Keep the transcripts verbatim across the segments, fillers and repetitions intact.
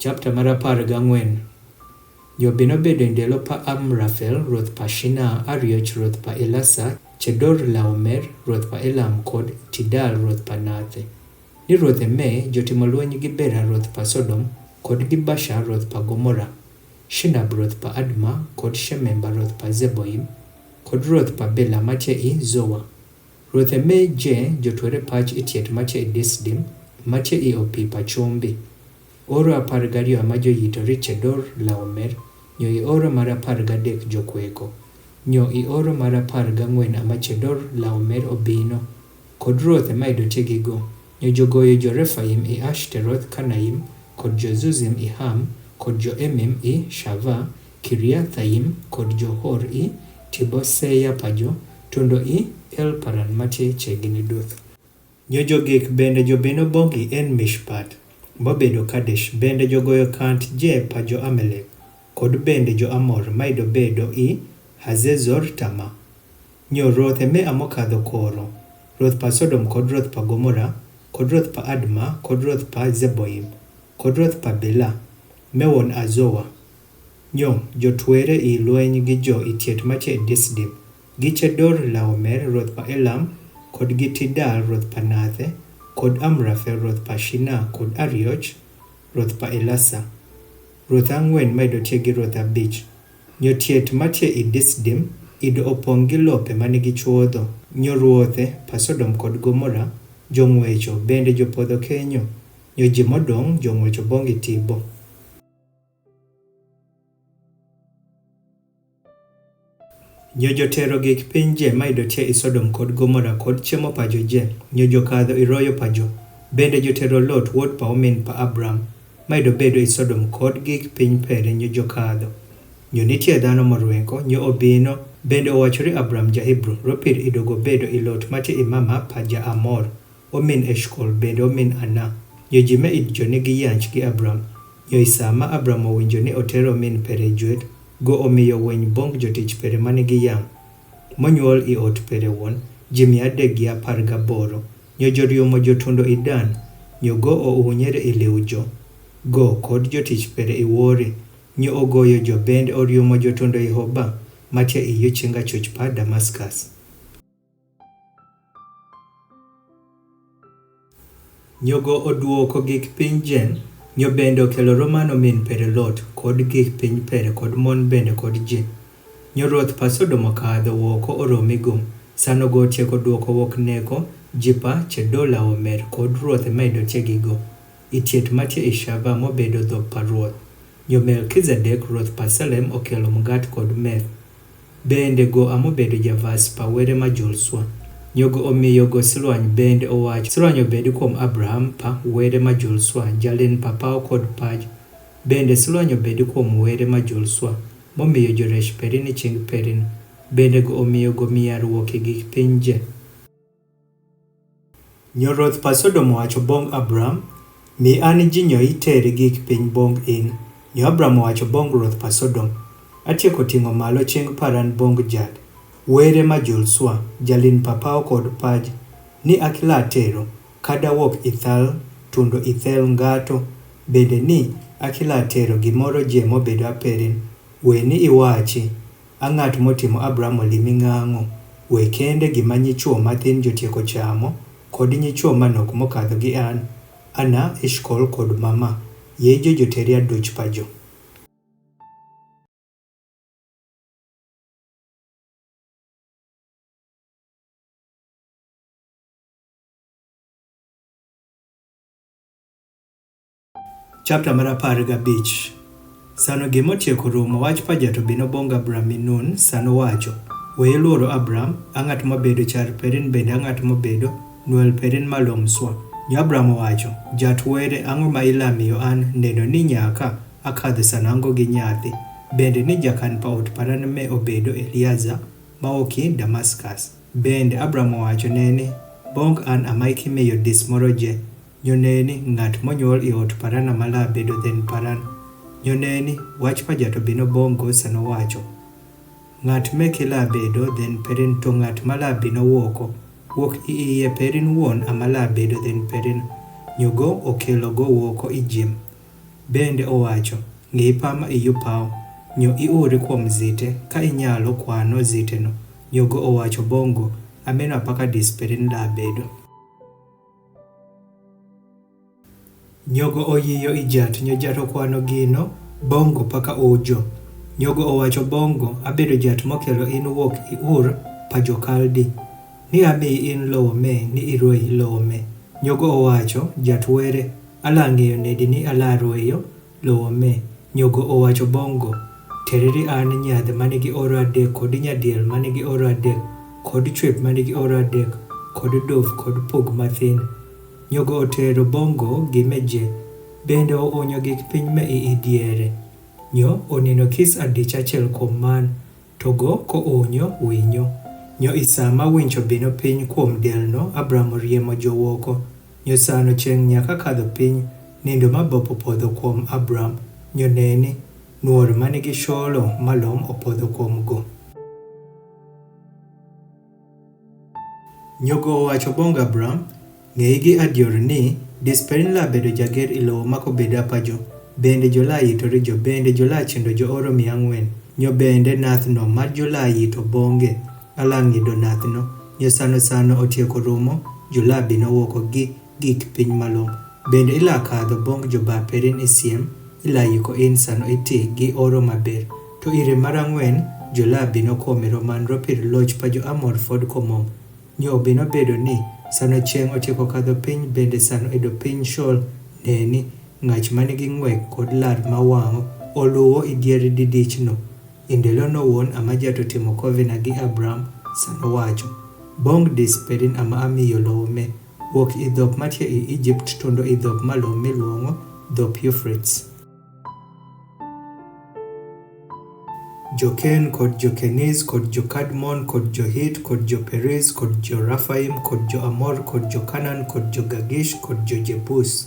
Chapter mar apar gang'wen. Nyo bino bedo ndelo pa Amrafel ruoth pa Shinar, Arioch ruoth pa Elasar, Chedorlaomer ruoth pa Elam, kod Tidal ruoth pa Naarthe. Ni ruothe me jotimo lweny gi Bera ruoth pa Sodom, kod gi Birsha ruoth pa Gomora, Shinab ruoth pa Adma, kod Shemeba ruoth pa Zeboim, kod ruoth pa Bela ma tie i Zoa. Ruothe me je jotwere pach i tiet ma tie i Disdim, ma tie i opi pa chumbi. Oro apar gariyo ama joyito ri Chedorlaomer, nyo i oro mar apar gadek jokweko, nyo i oro mar apar gang'wen ama Chedorlaomer obino, kod ruothe ma idotiegi go, nyo jogoyo jo-Refaim i Ashteroth Kanaim, kod jo-Zuzim i Ham, kod jo-Emim i Shava, Kiriathaim, kod jo-Hor i Tiboseya pajo, tundo i Elparan ma tie chiegni duto. Nyo jogik bende jobino bong i En Mishpat, mobedo Kadesh, bende jogoyo kant je pa jo-Amalek, kod bende jo-Amor ma idobedo i Hazezon Tamar. Nyo ruothe me amokadho koro, ruoth pa Sodom kod ruoth pa Gomora, kod ruoth pa Adma, kod ruoth pa Zeboim, kod ruoth pa Bela, me wuon Zoa. Nyo jotwere i lweny gi jo i tiet ma tie i Disdim, gi Chedorlaomer ruoth pa Elam, kod gi Tidal ruoth pa Naarthe, kod Amrafel ruoth pa Shinar, kod Arioch ruoth pa Elasar. Ruothe ang'wen ma idotiegi ruothe abich. Nyo tiet ma tie i Disdim ido opong gi lope mane gichuodho. Nyo ruothe pa Sodom kod Gomora, jong'wecho bende jopodho kenyo. Nyo ji modong' jong'wecho bong' i tipo. Nyo jotero gik piny je ma idotie i Sodom kod Gomora kod chiemo pajo je, nyo jokadho i royo pajo. Bende jotero Lot wuod pa omin pa Abram, ma idobedo i Sodom kod gik piny pere nyo jokadho. Nyo nitie dhano morwengo, nyo obino, bende owacho ri Abram ja-Hibru, ropir idogo bedo i Lot ma tie i Mamre pa ja-Amor, omin Eshkol bende omin Aner. Nyo ji me id jo nigi yanch gi Abram. Nyo i sa ma Abram owinjo ni otero min pere jwet, go omiyo winy bong' jotich pere ma nigi yam, monyuol i ot pere wuon, ji mia adek gi apar gaboro. Nyo joriomo jotundo i Dan, nyo go ounyore i liw jo, go kod jotich pere i wori. Nyo ogoyo jo bende oriomo jotundo i Hoba, ma tie i yo chieng' achuch pa Damaskas. Nyo go oduoko gik piny je, nyo bende okelo romano min pere Lot, kod gik piny pere, kod mon bende, kod ji. Nyo ruoth pa Sodom okadho woko oromi go, sano go otieko duoko wok neko ji pa Chedorlaomer kod ruothe ma idotiegi go, i tiet ma tie i Shava mobedo dhok pa ruoth. Nyo Melkizedek ruoth pa Salem okelo mgat kod meth. Bende go amobedo javas pa were ma julswa. Nyo go omiyo go silwany bende owach, silwany obedi kuom Abraham pa were ma julswa, jalin pa paw kod paj. Bende silwany obedi kuom were ma julswa, momiyo joresh perin i chieng' perin. Bende go omiyo go mia ruok i gik piny je. Nyo ruoth pa Sodom owacho bong' Abram, mi an ji nyo iteri gik piny bong' in. Nyo Abram owacho bong' ruoth pa Sodom, atieko ting'o malo chieng' paran bong' jad, were ma julswa, jalin pa paw kod paj, ni akila tero, kada wok i thal, tundo i thel ngato, bende ni akila tero gimoro je mobedo aperin, we ni iwachi, a ng'at motimo Abram olimi ng'ang'o? We kende gima nyichwo mathin jotieko chamo, kod nyichwo manok mokadho gi an, Aner, Eshkol kod Mamre, yie jo joteri aduch pa jo. Chapter mar apar gabich. Sano gima otieko rumo, wach pa jatobino bong' Abram mi nun, sano wacho, we iluoro Abram, a ng'at mobedo char perin bende a ng'at mobedo nwel perin malom swa. Nyo Abram owacho, jat were, ang'o ma ilamiyo an, neno ni nyaka akadh sanango gi nyathi, bende ni jakan pa ot paran me obedo Eliezer, ma oki Damaskas. Bende Abram owacho ne ni, bong' an ama ikimiyo dis moro je. Nyo ne ni, ng'at monyuol i ot paran ama la bedo dhen paran. Nyo ne ni, wach pa jatobino bong' go sano wacho, ng'at me kila bedo dhen perin to ng'at ma la bino woko, wuok i iye perin wuon ama la bedo dhen perin. Nyo go okelo go woko i jim. Bende owacho, ng'i pama iyu paw, nyo iuri kuom zite, ka inyalo kwano ziteno. Nyogo owacho bongo, ameno apaka disperin da bedo. Nyogo oyiyo ijat nyo jat okwano gino, bongo paka ujo. Nyogo owacho bongo, abedo jat mokelo in wuok i Ur pa jo-Kaldi, ni ami in lowo me, ni irweyi lowo me. Nyogo owacho, jat were, ala ng'eyo nedi ni ala rweyo lowo me. Nyogo owacho bongo, tereri an nyadhi manigi oro adek, kod nyadiel manigi oro adek, kod chwep manigi oro adek, kod duf, kod pug mathin. Nyogo otero bongo gi meje, bende ounyo gik piny me i idiere. Nyo onino kis adich achiel kuom man, to go kounyo winyo. Nyo i sama wincho bino piny kuom delno, Abram oriemo jowoko. Nyo sano chieng' nyaka kadho piny, nindo ma bop opodho kuom Abram. Nyo neni, nuor manigi sholo malom opodho kuom go. Nyogo owacho bongo Abram, ng'eyi gi adier ni, disperin la bedo jager i lowo mako bedo apajo, bende jo la yitore jo, bende jo la chindo jo oro mia ang'wen. Nyo bende nathno mar jo la yito bonge, ala ng'ido nathno. Nyo sano sano otieko rumo, jo la bino woko gi gik piny malom. Bende ila kadho bong jo baperin i siem, ila yiko in sano iti gi oro maber. To ire mar ang'wen, jo la bino kuome roman ropir loch pa jo Amor fod komom. Nyo bino bedo ni, sano chieng' otieko kadho piny, bende sano ido piny shol, neni, ng'ach manigi ng'wek kod lar ma wang'o, oluwo i dier didichno. Indelo no wuon ama jato timo kovina gi Abram, sano wacho. Bong disperin ama amiyo lowo me. Wuok i dhop matie i Egypt tundo i dhop malo miluongo dhop Euphrates. Jo-Ken kod jo-Keniz kod jo-Kadmon kod jo-Hit kod jo-Periz kod jo-Rafaim kod jo-Amor kod jo-Kanan kod jo-Gagish kod jo-Jebus.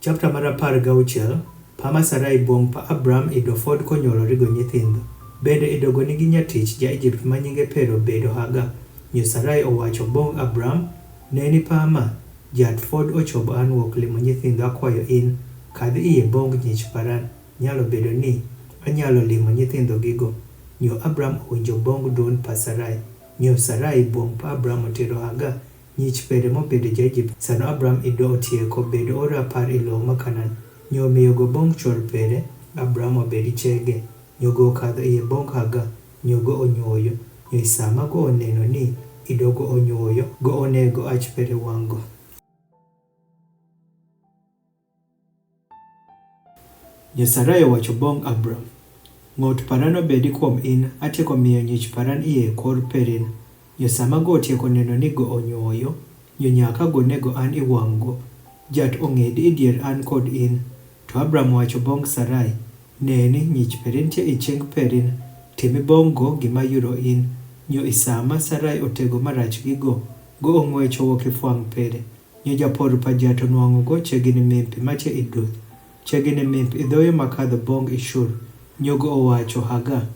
Chapter mar apar gauchiel. Pama Sarai buong pa Abram ido fod konyuolo rigo nyithindo. Bende idogo nigi nyatich ja Egypt ma nyinge pero bedo Haga. Nyo Sarai owacho bong Abram, neni pama, jat fod ochobo an wuok limo nyithindo akwayo in, kadhi iye bong nyich paran, nyalo bedo ni, anyalo limo nyithindo gigo. Nyo Abram owinjo bong duon pa Sarai. Nyo Sarai buong pa Abram otero Haga, nyich pere mobedo ja Egypt, sano Abram ido otieko bedo ora par i lowo ma Kanan. Nyo miyo go bong chwor pere, Abram obedi chege. Nyo go kadho iye bong Haga, nyo go onyuoyo. Nyo isama go oneno ni, ido go onyuoyo, go onego ach pere wango. Nyo Sarai owacho bong Abram, ng'ot paran obedi kuom in, atieko miyo nyich paran iye kor perin. Nyo sama go otieko neno ni go onyuoyo, nyo nyaka go nego an iwang' go. Jat ong'edi i dier an kod in. To Abram wacho bong Sarai, neni, nyich perin tie i ching perin, timi bong go gima yuro in. Nyo isama Sarai otego marach gi go, go ong'wecho wuok i fwang pere. Nyo japor pa jat onwang'o go chegini mimpi mache i duth. Chegini mimpi idhoyo makadho bong i Shur. Nyo go owacho Haga,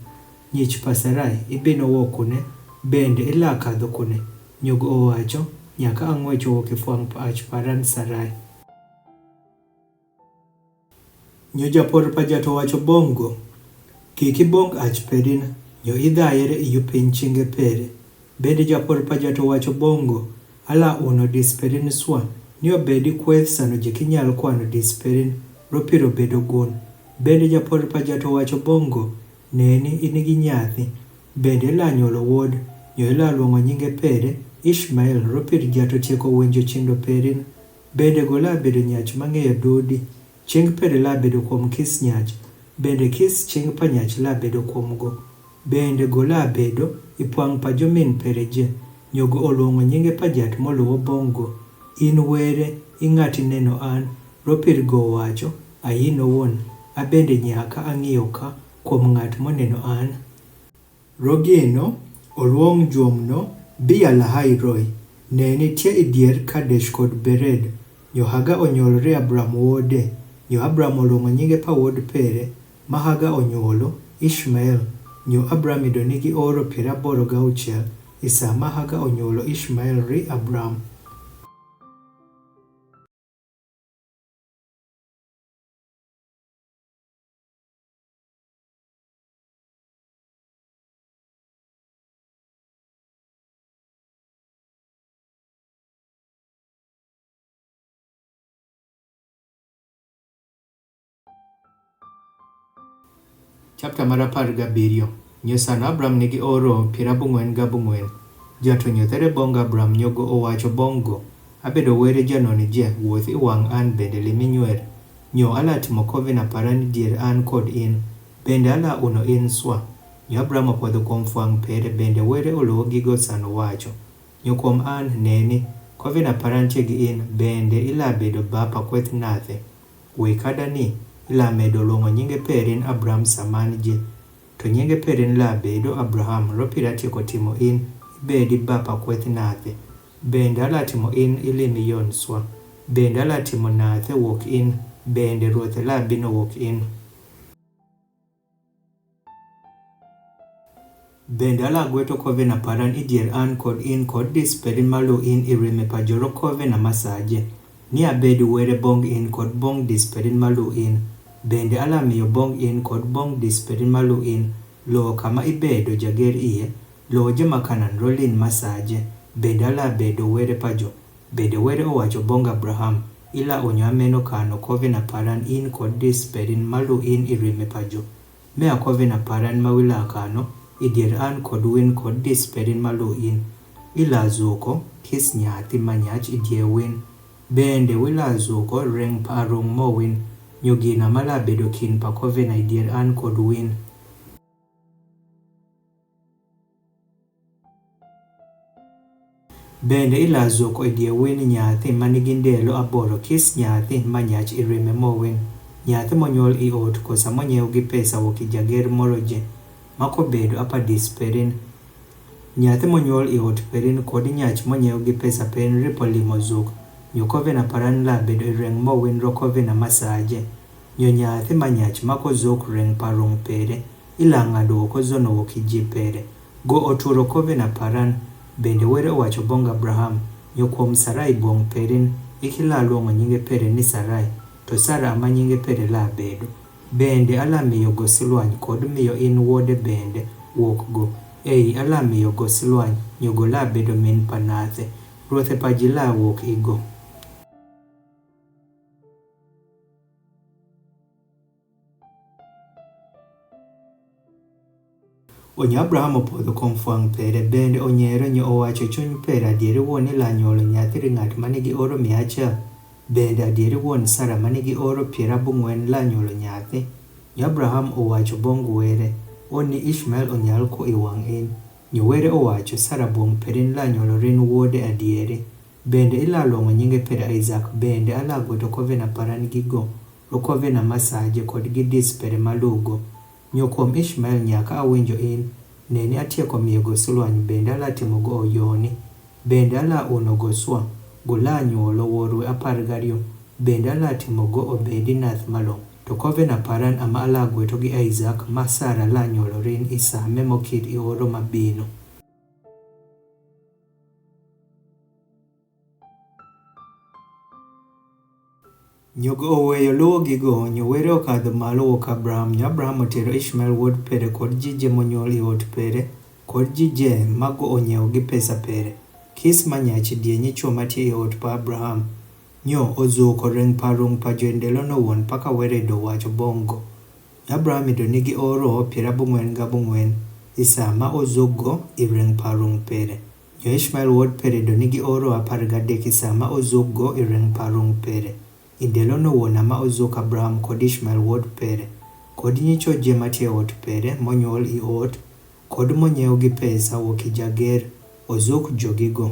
nyich pa Sarai, ibino wuok kune, bende ila kadho kune. Nyo go owacho, nyaka ang'wecho wuok i fwang pa ach paran Sarai. Nyo japor pa jat owacho bong go, kik ibong ach perin, nyo idhayere iyu piny chinge pere. Bende japor pa jat owacho bong go, ala uno dis perin swa, ni obedi kweth sano ji kinyal kwano dis perin, ropiro bedo gun. Bende japor pa jat owacho bong go, neni, in gi nyathi. Bende ila nyuolo wuod, nyo ila luongo nyinge pere, Ishmael, ropir jat otieko winjo chindo perin. Bende go la bedo nyach mang'eyo dudi. Ching pere la bedo kuom kis nyach, bende kis ching pa nyach la bedo kuom go. Bende go la bedo i pwang pa jomin pere je. Nyo go oluongo nyinge pa jat moluwo bong go. In were, i ng'ati neno an, ropir go owacho, ayino wuon, abende nyaka ang'iyo ka kuom ng'at moneno an. Rogino, oluong juomno, bia lahai roi. Neni, tie idier Kadesh kod Bered. Nyo Hagar onyuolo ri Abram wuode. Nyo Abram oluongo nyinge pa wuod pere, ma Hagar onyuolo, Ishmael. Nyo Abram ido nigi oro piero aboro gauchiel i sa ma Hagar onyuolo Ishmael ri Abram. Chapter mar apar gabiriyo. Nyo sano Abram nigi oro piero abung'wen gabung'wen. Jato nyo there bong Abram nyo go owacho bong go, abedo were janoni je, wuoth iwang' an bende limi nywer. Nyo ala timo kovena paran idier an kod in, bende ala uno in swa. Nyo Abram opodho kuom fwang' pere, bende were oluwo gigo sano wacho. Nyo kuom an, neni, kovena paran tie gi in, bende ila bedo bapa kweth nathe. Wekada ni, ila medo luongo nyinge perin Abram saman je. To nyinge perin la bedo Abraham, ropira tieko timo in, ibedi bapa kweth nathe. Bende ala timo in ilimi yon swa. Bende ala timo nathe wuok in, bende ruoth la bino wuok in. Bende ala gweto kovena paran idier an kod in kod disperin malu in irime pa joro kovena masaje. Ni abedi were bong in kod bong disperin malu in. Bende ala miyo bong in kod bong disperin malu in lowo kama ibedo jager iye, lowo joma Kanan rolin masaje. Bende ala bedo were pa jo. Bende were owacho bong Abraham, ila onyo ameno kano kovena paran in kod disperin malu in irime pa jo. Me a kovena paran ma wila kano idier an kod win kod disperin malu in. Ila zuko kis nyathi manyach idier win. Bende wila zuko reng parung mo win. Nyo gina mala bedo kin pa kovena idier an kod win. Bende ila zuko idier win nyathi manigi ndelo aboro kis nyathi manyach irime mo win. Nyathi monyuol i ot kosa monyiew gi pesa wuok i jager moro je. Mako bedo apa disperin. Nyathi monyuol i ot perin kod nyach monyiew gi pesa perin ripo limo zuk. Nyo kovena paran la bedo ireng mo win ro kovena masaje. Nyo nyathi manyach mako zuk reng parung pere. Ila ng'ado wuok ozono wuok i ji pere. Go oturo kovena paran. Bende were owacho bong Abraham, nyo kuom Sarai bong perin, ikila luongo nyinge pere ni Sarai, to Sara ama nyinge pere la bedo. Bende ala miyo go silwany kod miyo in wuode bende wuok go. Ei, ala miyo go silwany, nyo go la bedo min pa nathe. Ruothe pa ji la wuok i go. Onyo Abraham opodho kuom fwang' pere, bende onyiero nyo owacho chuny pere, adieri wuon ila nyuolo nyathi ri ng'at manigi oro mia achiel, bende adieri wuon Sara manigi oro piero abung'wen la nyuolo nyathi. Nyo Abraham owacho bong were, oni Ishmael onyal ko i wang' in. Nyo were owacho Sara bong perin la nyuolo rin wuode adieri. Bende ila luongo nyinge pere Isaac, bende ala gweto kovena paran gi go, ro kovena masaje kod gi dis pere malugo. Nyo kuom Ishmael nyaka awinjo in, neni atieko miyo go silwany bende ala timo go oyoni. Bende ala uno go swa, go la nyuolo wuorwe apar gariyo, bende ala timo go obedi nath malo. To kovena paran ama ala gweto gi Isaac ma Sara la nyuolo rin i sa me mokit i oro mabino. Nyo go oweyo luwo gigo, nyo were okadho malo wuok Abraham, nyo Abraham otero Ishmael wuod pere kod ji je monyuol i ot pere, kod ji je ma go onyiewo gi pesa pere. Kis manyach die nyichwo matie i ot pa Abraham. Nyo ozuko reng parung pa jo e ndelo no wuon paka were do wacho bong go. Nyo Abraham ido nigi oro piero abung'wen gabung'wen i sa ma ozuk go i reng parung pere. Nyo Ishmael wuod pere ido nigi oro apar gadek i sa ma ozuk go i reng parung pere. I ndelo no wuon ama ozuk Abraham kod Ishmael wuod pere, kod nyichwo je matie ot pere monyuol i ot, kod monyiewo gi pesa wuok i jager, ozuk jogi go.